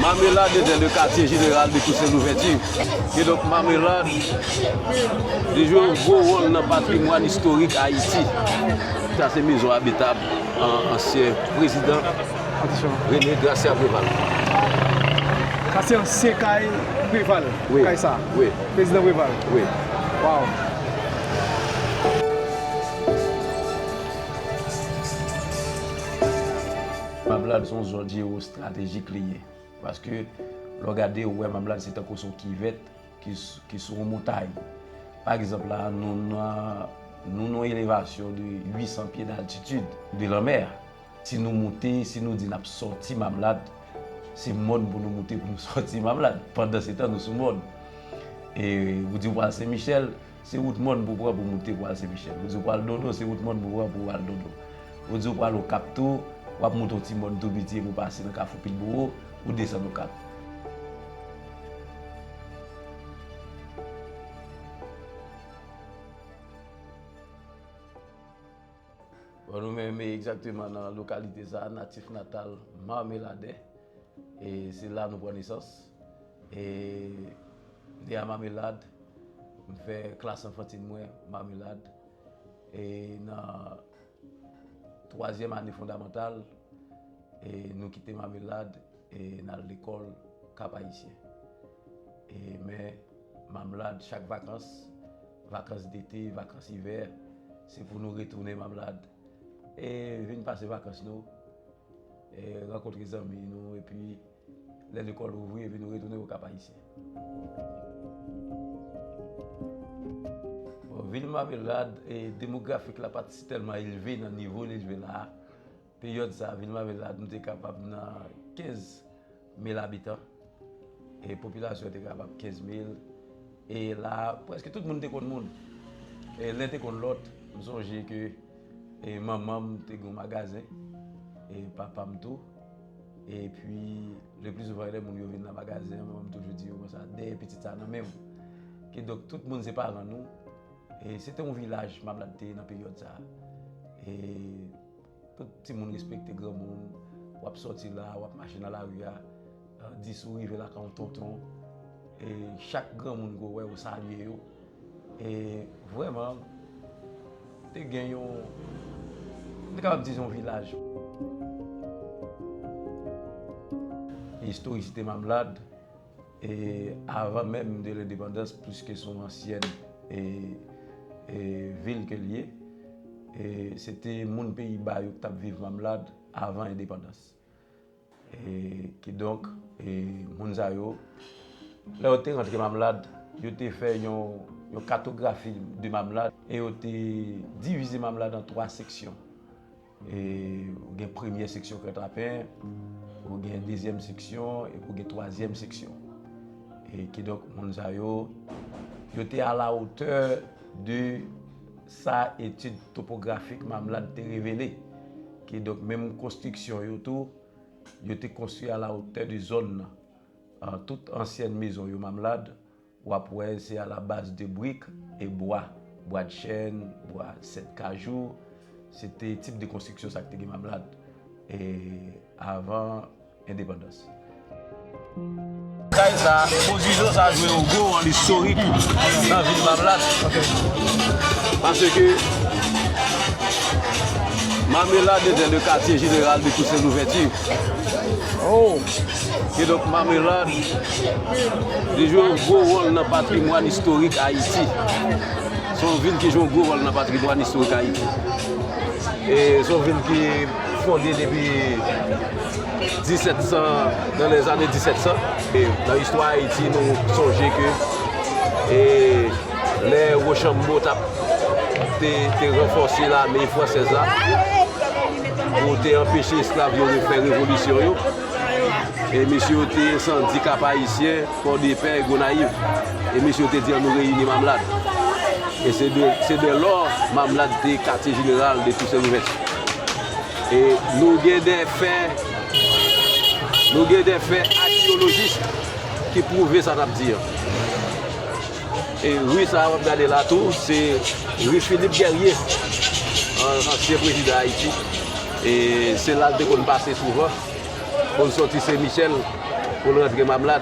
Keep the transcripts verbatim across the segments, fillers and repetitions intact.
Marmelade était le quartier général de Toussaint Louverture. Kidonk, Marmelade, li jwe yon gwo wòl nan patrimwàn istorik Ayiti. Sa se mezon abitab an ansyen prezidan René Gracia Préval. Sa se ansyen kay Preval, wi, kay sa. Wi. Prezidan Preval. Wi. Wow. Marmelade se yon zòn jewostratejik li ye. Paske, lè w gade, ou wè Marmelade se tankou se yon kivèt ki, s- ki sou yon montay. Pa egzanp, la, nou nan, nou nan yon elevasyon de uit san pye d'altitid de lanmè. Si nou moute, si nou di n ap sòti Marmelade, se mòn pou nou moute pou nou sòti Marmelade. Pandansetan, nou sou mòn. E ou di w pral Sen Michèl, se wout mòn pou pran pou moute pou al Sen Michèl. Ou di w pral Dodo, se wout mòn pou pran pou al Dodo. Ou di w pral Okap tou, w ap moute yon ti mòn tou piti epi w pase nan Kafou Pilbouro, ou desann Okap. Bon, nou menm, e egzakteman nan lokalite sa a, natif natal Marmeladè. E se la nou pran nesans. E m te a Marmelade, m fè klas anfantil mwen Marmelade. E nan twazyèm ane fondamantal, e nou kite Marmelade, e n al lekòl Kap Ayisyen. E men Marmelade, chak vakans, vakans dete, vakans ivè, se pou nou retounen Marmelade. E vin pase vakans nou, e rankontre zanmi nou, epi lè lekòl ouvri, epi nou retounen Okap Ayisyen. Bon, vil Marmelade, e demografik la pa t si tèlman elve nan nivo l elve la a. Peryòd sa a, vil Marmelade, nou te kapab nan kenz mil abitan. E popilasyon te kapab kenz mil. E la, prèske tout moun te konn moun. E len te konn lòt. M sonje ke, e manman m te gen yon magazen. E papa m tou. Epi, le pli souvan, lè moun yo vin nan magazen an, manman m toujou di yo konsa, dèyè pitit sa nan men w. Kidonk, tout moun se paran nou. E se te yon vilaj Marmelade te ye nan peryòd sa a. E tout timoun respekte granmoun. W ap sòti la, w ap mache nan lari a, e, dis ou rive lakay yon tonton. E chak granmoun ke w wè, ou salye yo. E vrèman, te gen yon, m te kapab di se yon vilaj. Istorisite Marmelade, e avan menm de lendepandans, pliske se yon ansyèn, e, e, vil ke l ye, e se te moun peyi ba yo ki t ap viv Marmelade avan endepandans. E, kidonk, e, moun sa yo, lè yo te rantre Marmelade, yo te fè yon, yon katografi de Marmelade e yo te divize Marmelade an twa seksyon. E, ou gen premyè seksyon Krèt Lapen, ou gen dezyèm seksyon, epi ou gen twazyèm seksyon. E kidonk, moun sa yo, yo te alawotè de sa etid topografik Marmelade te revele. Kidonk, menm konstriksyon yo tou, yo te konstwi alawotè de zòn nan. An, tout ansyèn mezon yo Marmelade, w ap wè se a la baz de brik e bwa, bwa de chèn, bwa sèd kajou, se te tip de konstriksyon sa ki te gen Marmelade, e avan endepandans. Kay sa, pozisyon sa jwe yon gwo wòl istorik nan vil Marmelade. Paske Marmelade était le quartier général de Toussaint Louverture. Oh! Kidonk, Marmelade, li jwe yon gwo wòl nan patrimwàn istorik Ayiti. Se yon vil ki jwe yon gwo wòl nan patrimwàn istorik Ayiti. E se yon vil ki fonde depi disèt san, nan lèzane disèt san. E nan istwa Ayiti, nou sonje ke, e, lè Wochanbo t ap, te, te ranfòse lame fransèz la pou te anpeche esklav yo refè revolisyon yo, e mesye yo te ensandye Kap Ayisyen, Pòdepè, Gonayiv. E mesye yo te di, "Ann nou reyini Marmelade." E se de, se de lò Marmelade te katye jeneral de Toussaint Louverture. E nou gen de fè, nou gen de fè akyolojik ki pwouve sa n ap di an. E ri sa a w ap gade la tou, se ri Philippe Guerrier, an-, ansyen prezidan Ayiti. E se la l te konn pase souvan. Konn sòti Sen Michèl, Pou l rantre Mamlad,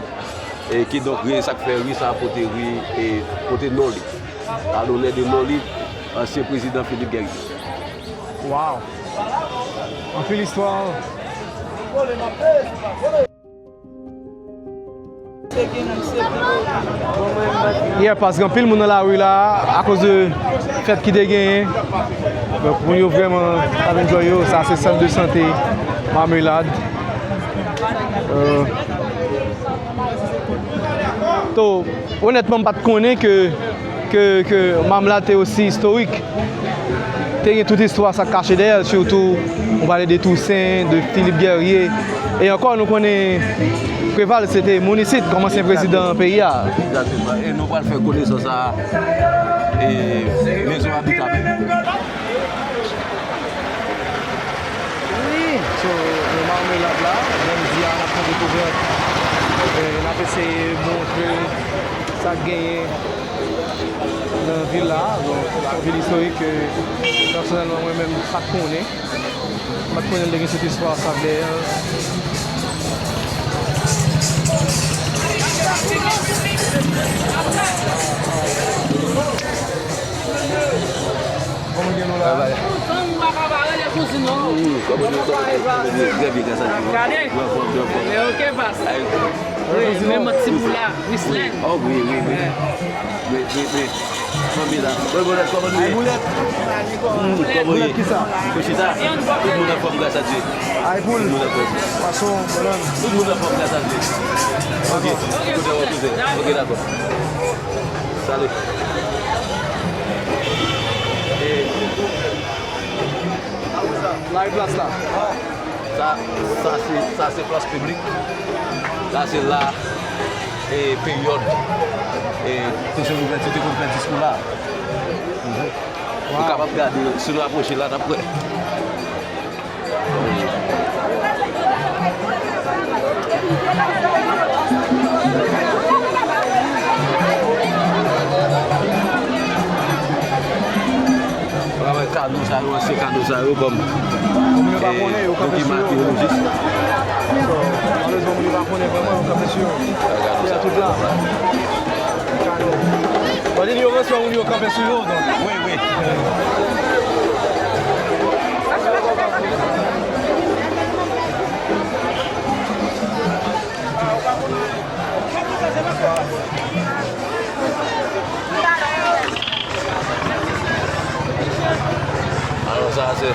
e kidonk ri sa k fè ri sa a pote ri, e pote non li. A lonè de non li, ansyen prezidan Philippe Guerrier. Waw! Anpil istwa. Yeah, paske anpil moun nan lari la, akoz de fèt ki te genyen. Donk, moun yo vrèman ap enjoy yo. Sa se sant de sante Marmelade. Euh, to, onètman, m pa t konnen ke, ke, ke Marmelade te osi istorik. Te gen tout istwa sa k kache dèyè l, sitou, nou pale de Tousen, de Philippe Guerrier. E ankò, nou konnen Preval se te moun isit, kòm ansyen prezidan peyi a. Egzakteman. E nou pral fè konesans a, e, mezon abitab. Wi. So, nou Marmelad la, jodi a, n ap fè dekouvèt. E, n ap eseye montre sa k genyen nan vil la. Bon, se yon vil istorik ke, pèsonèlman, mwen menm, m pa t konnen. M pa t konnen l te gen tout istwa sa dèyè l. Kòman gen nou la? Kòman nou ye? Trè byen, gras a Dye. Gade. Mwen anfòm, mwen anfòm. Ok, pas. Ay, wi, men mwen ti boula, Wislen. Oh, wi, wi, wi. Wi, wi, wi. Fanmi la. Bòl bòlèt, kòman nou ye? Ay, boulèt. Hmm, kòman ye? Boulèt ki sa? Ou chita? Tout moun anfòm, gras a Dye. Ay, poul. Tout moun anfòm. Pwason, bannann. Tout moun anfòm, gras a Dye. Ok. Kote w poze? Ok, dakò. Salut. E, la e plas la. Sa, sa se, sa se plas piblik. Sa se la, e, peryòd, e, Tousen Louvèti te konn fè diskou la. Mhm. Ou kapab gade, si nou apwoche la, n ap wè. Travay kano sa yo, ansyen kano sa yo, kòm, e, dokiman akiyolojis. Malerezman, moun yo pa konnen vrèman, yo kanpe sou yo. Yo tout la. Kano. Bon, li yo ransman moun yo kanpe sou yo, donk. Wi, wi. Alò, sa se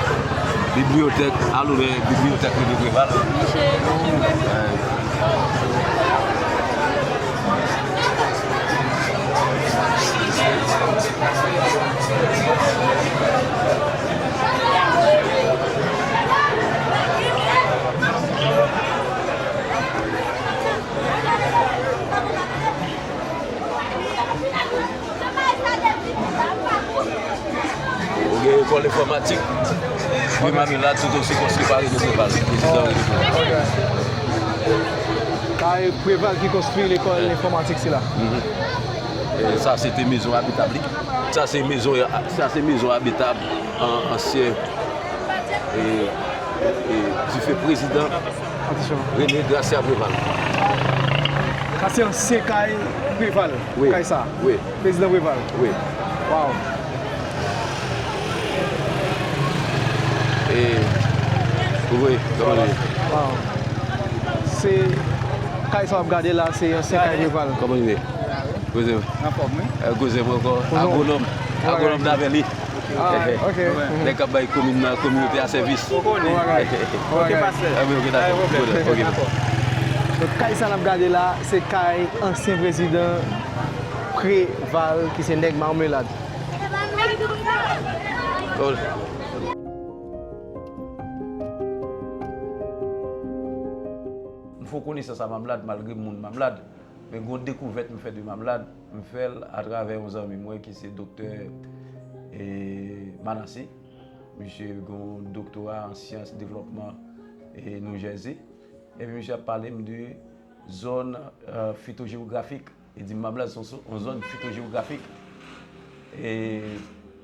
bibliyotèk, alò, men bibliyotèk René Préval. Miche, Miche Préval. Ou gen lekòl enfòmatik. Wi, Marmelade, tout osi konstwi pa René Préval, prezidan René Préval. Kay Préval ki konstwi lekòl enfòmatik sila. Mhm. E sa se te mezon abitab li. Sa se mezon, sa se mezon abitab an, ansyen, e, e, dife prezidan René Gracia Préval. Sa se ansyen kay Préval, wi, kay sa. Wi. Prezidan Préval. Wi. Waw. E, wi, kòman nou ye? Waw. Se kay sa w ap gade la, se ansyen kay Préval. Kòman nou ye? Koze. Anfòm, wi. E, koze mwen ankò. Koze. Agwonòm. Koze. Agwonòm Daverly. Ah, ok. Nèg k ap bay komin nan, kominote a sèvis. Ou konnen. Bon bagay. Bon bagay. Ok, pastè. Ah, wi, ok, dakò. Pa gen pwoblèm. Ok. Dakò. Donk, kay sa n ap gade la, se kay ansyen prezidan Préval, ki se nèg Marmelade. Oh. M fè konesans a Marmelade, malgre m moun Marmelade, men gon dekouvèt m fè de Marmelade, m fè l atravè yon zanmi mwen ki se doktè, e, Manassé. Misye gon doktora an syans devlòpman, e, New Jersey. Epi misye ap pale m de zòn, e, fitojewografik. Li di m Marmelade se yon, yon zòn fitojewografik. E,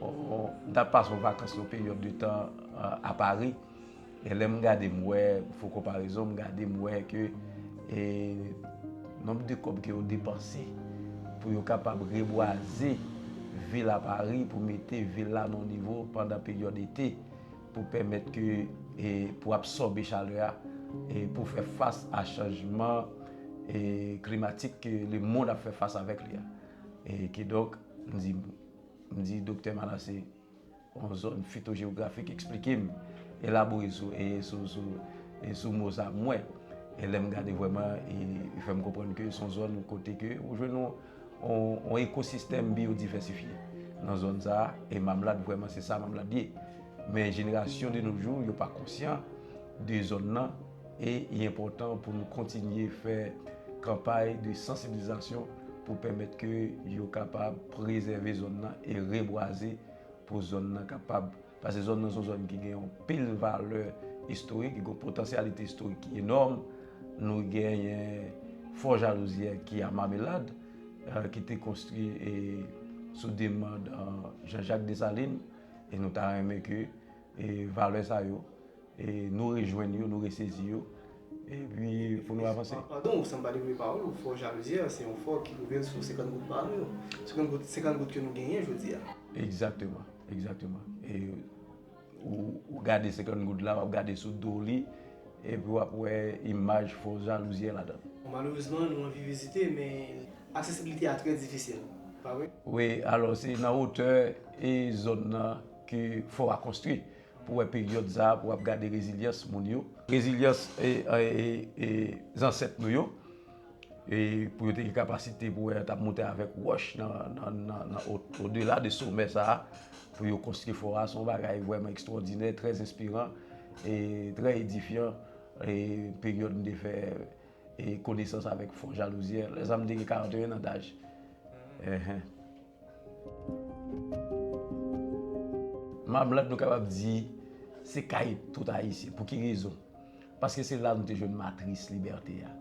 on, on, m t ap pase yon vakans yon peryòd de tan, e, a Pari. E lè m gade, m wè, fè konparezon, m gade, m wè ke, e nonb de kòb ke yo depanse pou yo kapab rebwaze vil a Pari, pou mete vil la nan nivo pandan peryòd ete, pou pèmèt ke, e, pou absòbe chalè a, e pou fè fas a chanjman, e, klimatik ke lemonn ap fè fas avèk li a. E kidonk, m di, m di Doktè Manassé, yon zòn fitojewografik, eksplike m, elabore sou, e sou, sou, e sou mo sa pou mwen. E lè m gade vrèman, e, e fè m konprann ke se yon zòn kote ke ou jwenn yon, yon, yon ekosistèm byodivèsifye nan zòn sa a, e Mamlad vrèman se sa Mamlad ye. Men jenerasyon de nos jours, yo pa konsyan de zòn nan, e li enpòtan pou nou kontinye fè kanpay de sansibilizasyon pou pèmèt ke yo kapab prezève zòn nan e rebwaze pou zòn nan kapab, paske zòn nan se yon zòn ki gen yon pil valè istorik, ki gen yon potansyalite istorik ki enòm. Nou genyen Fò Jalouzyè ki a Mamelad, eh, ki te konstwi, eh, sou demann, eh, Jean-Jacques Dessalines, e nou ta renmen ke, eh, valè sa yo, e nou rejwenn yo, nou resezi yo, epi pou nou avanse. Padon, ou sanble pale vre pawòl, ou Fò Jalouzyè, se yon fò ki louvri sou senkant goud pa nou yo. Senkant goud, senkant goud ke nou genyen jodi a. Egzakteman, egzakteman. E ou, ou gade senkant goud la, w ap gade sou do li, epi w ap wè imaj Fò Jalouzyè ladan l. Bon, malerezman, nou anvi vizite, men aksesibilite a trè difisil, pa vre? Wi, alò, se nan wotè e zòn nan ke fò a konstwi. Pou wè peryòd sa a, pou w ap gade rezilyans moun yo. Rezilyans, e, e, e, e zansèt nou yo. E pou yo te gen kapasite pou wè yo t ap monte avèk wòch nan, nan, nan, nan o, odela de somè sa a, pou yo konstwi fò a, se yon bagay vrèman ekstwòdinè, trè enspiran, e trè edifyan. E peryòd m te fè, e konesans avèk Fò Jalouzyè, lè sa a m te gen karanteyen an daj. Enhen. Mamlad, nou kapab di, se kay tout Ayisyen. Pou ki rezon? Paske se la nou te jwenn matris libète a.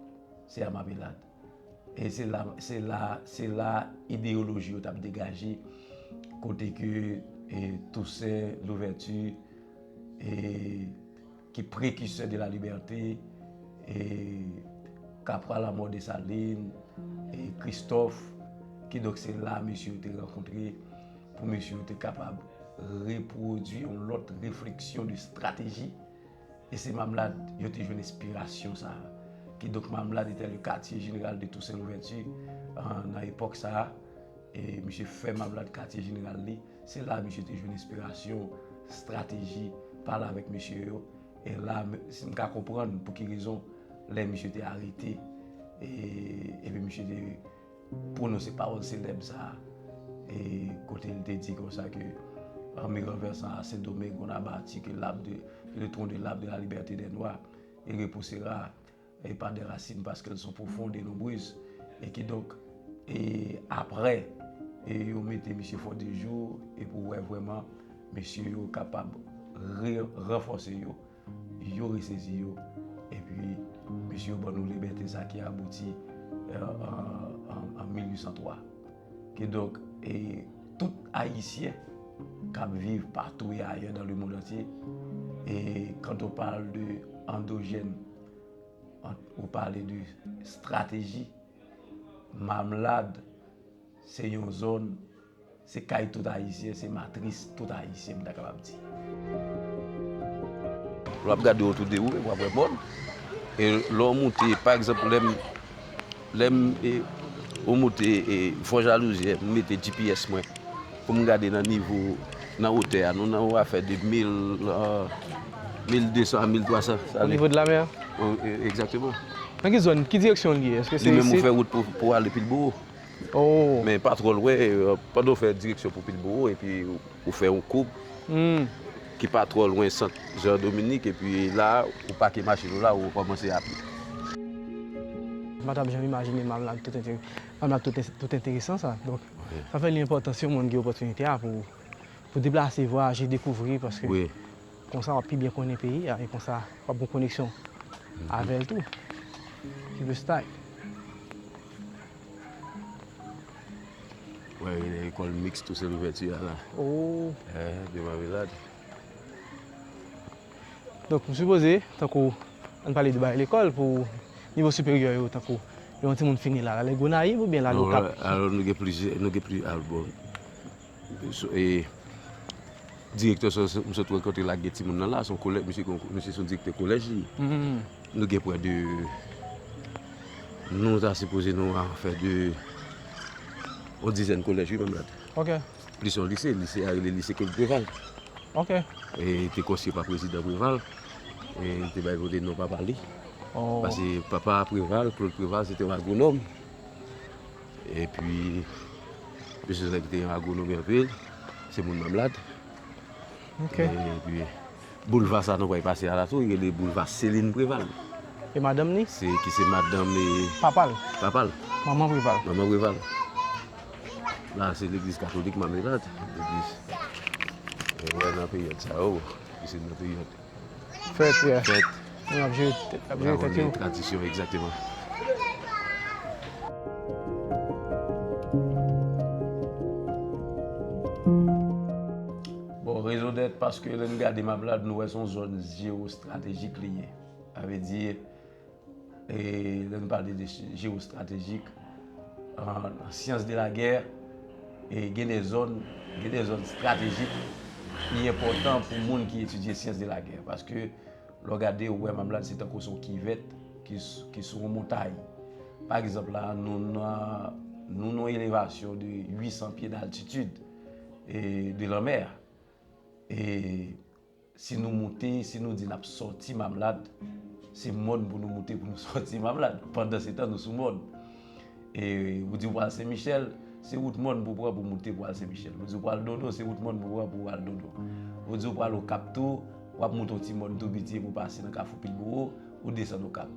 Se a Mamelad. E se la, se la, se la ideyoloji yo t ap degaje, kote ke, e, Toussaint Louverture, e, ki prekisè de la libète, e, Caporal Armand Dessalines, e, Christophe, kidonk se la mesye yo te rankontre, pou mesye yo te kapab repwodui yon lòt refleksyon de estrateji. E se Mamlad yo te jwenn enspirasyon sa a. Kidonk Mamlad était le quartier général de Toussaint Louverture, euh, nan epòk sa a. E misye fè Mamlad katye jeneral li. Se la misye te jwenn enspirasyon, estrateji, pale avèk mesye yo. E la, m, si m ka konprann pou ki rezon lè misye te arete, e, epi misye te pwononse pawòl selèb sa a, e kote l te di konsa ke, en me renversant à Saint-Domingue, on a bâti que l'arbre de, que le tronc de l'arbre de la liberté des Noirs, il repoussera, e pa de rasin, paske l son pwofon e nonbrez. E kidonk, e apre, e yo mete misye Fò de Jou, e pou wè vrèman mesye yo kapab re, ranfòse yo, yo resezi yo, epi mesye yo ban nou libète sa ki abouti, e, an, an, an mil uit san twa. Kidonk, e tout Ayisyen k ap viv partout et ailleurs dans le monde entier, e quand on parle de endogène, an, ou pale de estrateji, Mamlad se yon zòn, se kay tout Ayisyen, se matris tout Ayisyen, m ta kapab di. Lè w ap gade otou de ou, w ap wè mòn. E lè w moute, pa egzanp, lè m, lè m, e, ou moute, e, Fò Jalouzyè, m mete G P S mwen pou m gade nan nivo, nan wotè a. Nou nan yon afè de mil, e, mil de san a mil twa san. O nivo de lamè a? O, e, egzakteman. Nan ki zòn, ki direksyon l ye? Èske se isit? Li menm ou fè wout pou, pou ale Pilbowo. Oh. Men pa twò lwen, e, pandan w fè direksyon pou Pilbowo, epi ou, ou fè yon koub ki pa twò lwen sant Jan Dominik, epi la, ou pake machin ou la, ou kòmanse a pye. M pa t ap janm imajine Mamlad tout ente-, Mamlad tout, tout enteresan sa. Donk, sa fè li enpòtan si yon moun gen opòtinite a pou, pou deplase, vwayaje, dekouvri, paske konsa w ap pi byen konnen peyi a, e konsa w ap gen koneksyon avè l tou. Ki plis tay. Wè, lekòl miks Toussaint Louverture a la. Oh. Eh, de Mamelad. Donk, m sipoze, tankou, ann pale de bagay lekòl pou nivo siperyè yo, tankou yon timoun fini la, l ale Gonayiv oubyen l ale Okap? Alò, nou gen plizyè, nou gen pli, alò, bon, so, e, direktè sa, m sot rankontre la, gen timoun nan la, se yon kolè-, misye, misye se yon direktè kolèj li ye. Nou gen prè de, nou ta sipoze nou a fè de yon dizèn kolèj, wi, Mamlad. Ok. Plis yon lise, lise a rele lise Claude Préval. Ok. E te konstwi pa prezidan Préval. E li te bay vote non papa li. Oh. Paske papa Préval, Claude Préval, se te yon agwonòm. Epi, mesye sa ki te yon agwonòm anpil, se moun Mamlad. Ok. Epi, boulva sa nou pral pase a la tou, li rele boulva Céline Préval. E madanm ni? Se, ki se madanm, e, papa l. Papa l. Manman Préval. Manman Préval. La, se legliz katolik Mamelad, legliz, e, wè nan peryòd sa yo, ki se nan peryòd fèt, yeah. Fèt. Moun ap jere, ap jere fèt yo. Tradisyon, egzakteman. Bon, rezon dèt, paske lè n gade Mamlad, nou wè se yon zòn jewostratejik li ye. Sa vle di, e, lè n pale de jewostratejik, an, an syans de la gè, e gen de zòn, gen de zòn estratejik ki enpòtan pou moun ki etidye syans de la gè. Paske, lè w gade, ou wè Mamlad se tankou se yon kivèt ki, ki sou yon montay. Pa egzanp, la, nou nan, nou nan yon elevasyon de uit san pye d'altitid, e, de lanmè a. E si nou moute, si nou di n ap sòti Mamlad, se mòn pou nou moute pou nou sòti Mamlad. Pandansetan, nou sou mòn. E ou di w pral Sen Michèl, se wout mòn pou w pran pou moute pou al Sen Michèl. Ou di w pral Dodo, se wout mòn pou w pran pou w al Dodo. Ou di w pral Okap tou, w ap moute yon ti mòn tou piti pou w pase nan Kafou Pilbowo, ou desann Okap.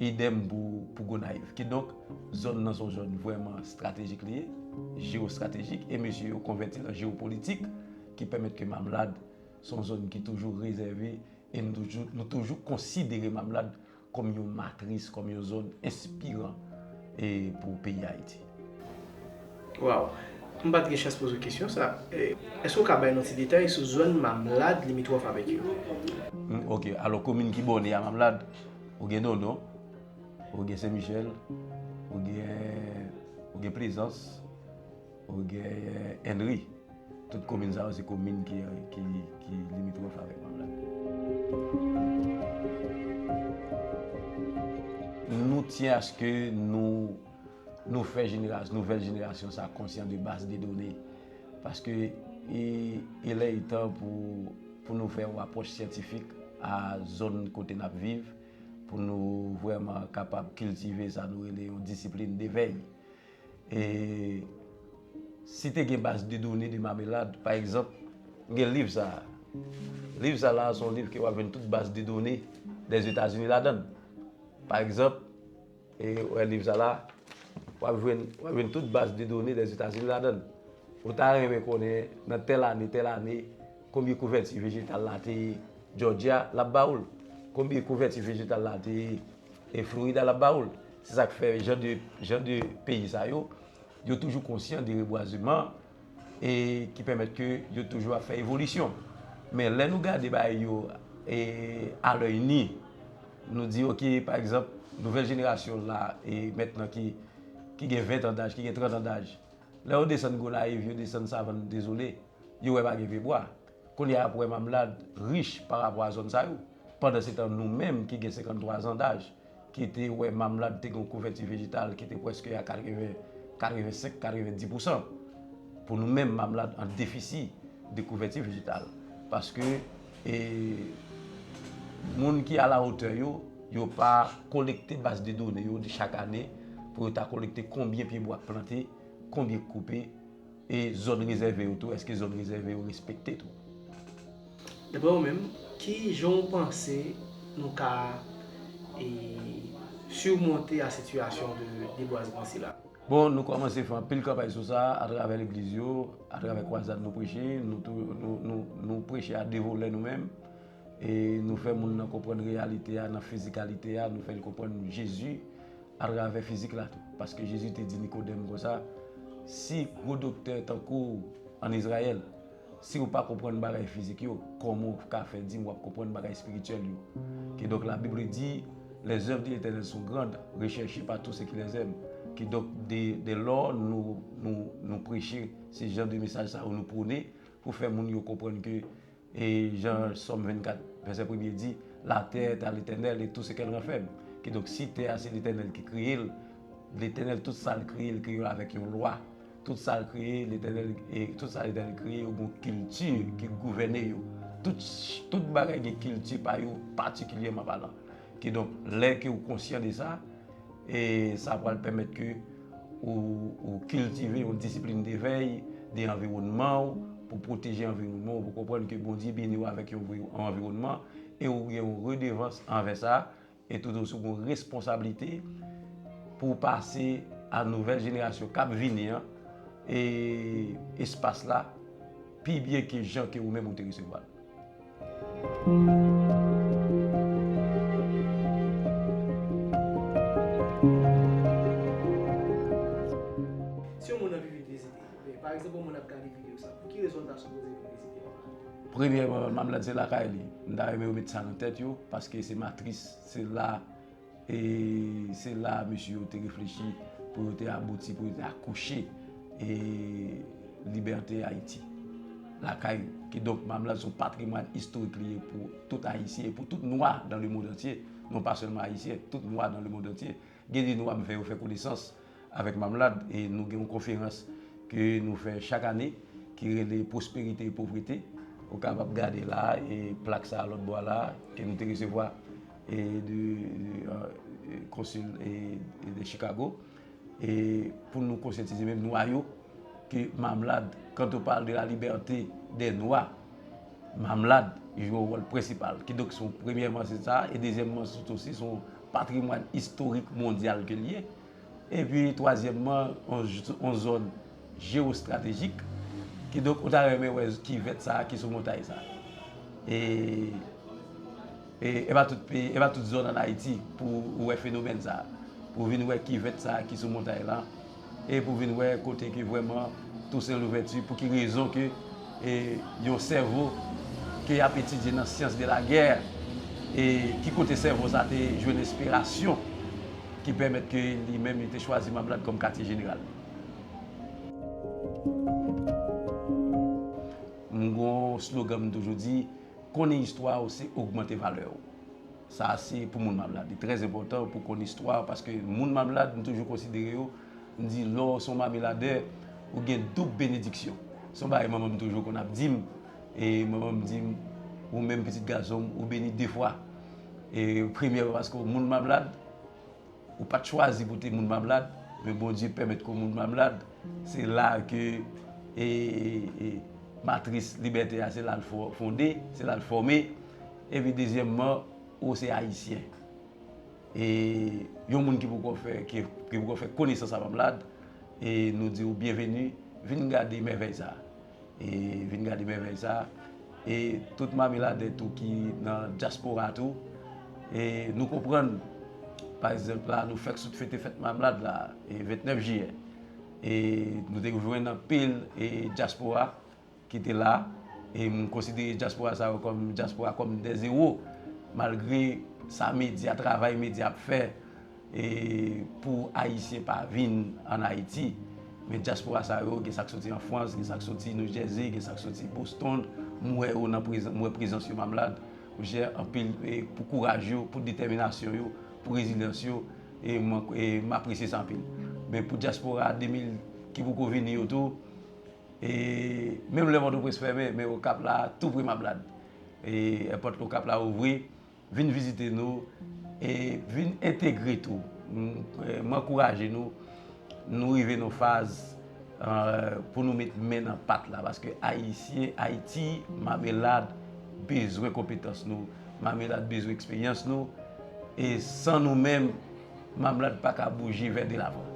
Idèm pou, pou Gonayiv. Kidonk, zòn nan se yon zòn vrèman estratejik li ye, jewestratejik, e mesye yo konvèti l an jewopolitik, ki pèmèt ke Mamlad se yon zòn ki toujou rezève e nou toujou, nou toujou konsidere Mamlad kòm yon matris, kòm yon zòn enspiran e pou peyi Ayiti. Waw! M pa t gen chans poze w kesyon sa. E, èske w ka bay nou ti detay sou zòn Mamlad limitwòf avèk yo? Hmm, ok. Alò, komin ki bòne a Mamlad, ou gen Dondon, ou gen Sen Michèl, ou gen, ou gen Plezans, ou gen Ènri. Tout komin sa yo se komin ki, ki, ki limitwòf avèk Mamlad. Nou tyen aske nou, nou fè jeneras-, nouvèl jenerasyon sa konsyan de baz de done. Paske e, e lè e tan pou, pou nou fè yon apwòch syantifik a zòn kote n ap viv, pou nou vrèman kapab kiltive sa nou rele yon disiplin de vèy. E si te gen baz de done de Mamelad, pa egzanp, gen liv sa a. Liv sa la, se yon liv ke w ap jwenn tout baz de done dèzetazini ladan l. Pa egzanp, e, wè liv sa la, w ap jwenn, w ap jwenn tout baz de done dèzetazini ladan l. Ou ta renmen konnen nan tèl ane, tèl ane, konbyen kouvèti vejetal la te ye Georgia, l ap ba ou l. Konbyen kouvèti vejetal la te ye, e, Florida, l ap ba ou l. Se sa k fè jan de, jan de peyi sa yo, yo toujou konsyan de rebwazeman e ki pèmèt ke yo toujou ap fè evolisyon. Men lè nou gade bagay yo, e, a lèy ni, nou di, ok, pa egzanp, nouvèl jenerasyon la, e mentnan ki, ki gen ven an daj, ki gen trant an daj, lè yo desann Gonayiv, yo desann Savann Dezole, yo wè pa gen pye bwa. Kounye a, y ap wè Mamlad rich pa rapò a zòn sa yo. Pandansetan, nou menm ki gen senkanntwa zan daj, ki te wè Mamlad te gen yon kouvèti vejetal ki te prèske a katreven, katrevensenk, katrevendis pousan. Pou nou menm, Mamlad an defisi de kouvèti vejetal. Paske, e, moun ki a la wotè yo, yo pa kolekte baz de done yo de chak ane pou yo ta kolekte konbyen pye bwa k plante, konbyen k koupe, e zòn rezève yo tou, èske zòn rezève yo respekte tou? Daprè ou menm, ki jan w panse nou ka, e, simonte a sitiyasyon de debwazman sila? Bon, nou kòmanse fè anpil kanpay sou sa, atravè legliz yo, atravè kwazad nou preche, nou tou, nou, nou, nou preche a de volè nou menm. E nou fè moun nan konprann reyalite a, nan fizikalite a, nou fè l konprann Jezi atravè fizik la tou. Paske Jezi te di Nikodèm konsa, si gwo doktè tankou w ann Izrayèl, si w pa konprann bagay fizik yo, kòman w ka fè di m w ap konprann bagay espirityèl yo? Kidonk, Labib di, Les œuvres de l'Éternel sont grandes, recherchées par tous ceux qui les aiment. Kidonk, dè, dè lò nou, nou, nou preche se jan de mesaj sa yo, nou pwone pou fè moun yo konprann ke, e jan Sòm vennkat, vèsè premye di, la terre est à l'Éternel et tout ce qu'elle renferme. Kidonk, si tè a se Letènèl ki kreye l, Letènèl, tout sa l kreye, l kreye l avèk yon lwa. Tout sa l kreye, Letènèl, e tout sa Letènèl kreye, yo gen yon kilti ki gouvène yo. Tout, tout bagay gen kilti pa yo, patikilyèman palan. Kidonk, lè ke w konsyan de sa, e sa pral pèmèt ke ou, ou kiltive yon disiplin de vèy de anviwònman w, pou pwoteje anviwònman w, pou konprann ke Bondye beni w avèk yon, yon anviwònman, e ou gen yon redevans anvè sa, e tou osi ou gen yon responsablite pou w pase a nouvèl jenerasyon k ap vini an, e espas la pi byen ke jan ke ou menm ou te resevwa l. Si yon moun anvi vin vizite, oubyen pa egzanp, yon moun ap gade videyo sa, pou ki rezon l ta sipoze vin vizite Mamlad? Premyèman, Mamlad se lakay li. M ta renmen yo met sa nan tèt yo, paske se matris, se la, e se la mesye yo te reflechi pou yo te abouti, pou yo te akouche, e libète Ayiti. Lakay yo. Kidonk, Mamlad se yon patrimwàn istorik li ye pou tout Ayisyen e pou tout Nwa dans le monde entier. Non pa sèlman Ayisyen, tout Nwa dans le monde entier. Gen de nou ap fè yo fè konesans avèk Mamlad, e nou gen yon konferans ke nou fè chak ane ki rele Pwosperite e Povrete. Ou kapab gade la, e plak sa a lòt bò a la, ke nou te resevwa, e de, de, e, konsil, e, e de Chicago, e pou nou konsyantize menm Nwa yo ke Mamlad, quand on parle de la liberté des Noirs, Mamlad jwe yon wòl prensipal. Kidonk, se yon, premyèman, se sa, e dezyèmman, se osi, se yon patrimwàn istorik mondyal ke l ye. Epi, twazyèmman, yon, yon zòn jewestratejik. Kidonk, ou ta renmen wè kivèt sa a ki sou montay sa a. E, e, e pa tout peyi, e pa tout zòn ann Ayiti pou ou wè fenomèn sa a. Pou w vin wè kivèt sa a ki sou montay la. E pou vin wè kote ke vrèman Toussaint Louverture, pou ki rezon ke, e, yon sèvo ke y ap etidye nan science de la guerre, e ki kote sèvo sa te jwenn enspirasyon ki pèmèt ke li menm li te chwazi Mamlad kòm katye jeneral. M gen yon slogan m toujou di, konnen istwa w se ogmante valè w. Sa se pou moun Mamlad. Li trè enpòtan pou konn istwa, paske moun Mamlad, m toujou konsidere yo, m di, lè w se yon Mameladè, ou gen doub benediksyon. Se yon bagay manman m toujou konn ap di m, e manman m di m, ou menm pitit gason m, ou beni de fwa. E premyèman paske w moun Mamlad, ou pa t chwazi pou w te moun Mamlad, men Bondye pèmèt ke w moun Mamlad. Se la ke, e, e, e, matris libète a, se la l fo-, fonde, se la l fòme. Epi dezyèmman, ou se Ayisyen. E yon moun ki poko fè, ki, ki poko fè konesans a Mamlad, e nou di w byenveni, vin gade mèvèy sa a. E vin gade mèvèy sa a. E tout Mameladè tou ki nan dyaspora tou, e nou konprann, pa egzanp la, nou fèk sot fete fèt Mamlad la, e ventnèf jiyè. E nou te jwenn anpil, e dyaspora ki te la, e m konsidere dyaspora sa yo kòm dyaspora kòm des héros, malgre sa medya, travay medya ap fè, e pou Ayisyen pa vin ann Ayiti. Men dyaspora sa yo, gen sa k soti an Frans, gen sa k soti New Jersey, gen sa k soti Boston, m wè yo nan prezan-, m wè prezans yo Mamlad. Ou jè anpil, e pou kouraj yo, pou detèminasyon yo, pou rezilyans yo, e mwen, e m apresye sa anpil. Men pou dyaspora de mil ki poko vini yo tou, e menm lè Pòtoprens fèmen, men Okap la, tou pre Mamlad. E èpòt Okap la ouvri, vin vizite nou, e vin entegre tou. M, e, m ankouraje nou, nou rive nan faz, e, pou nou met men nan pat la, paske Ayisyen, Ayiti, Mamelad bezwen konpetans nou, Mamelad bezwen eksperyans nou, e san nou menm, Mamelad pa ka bouje vè delavan.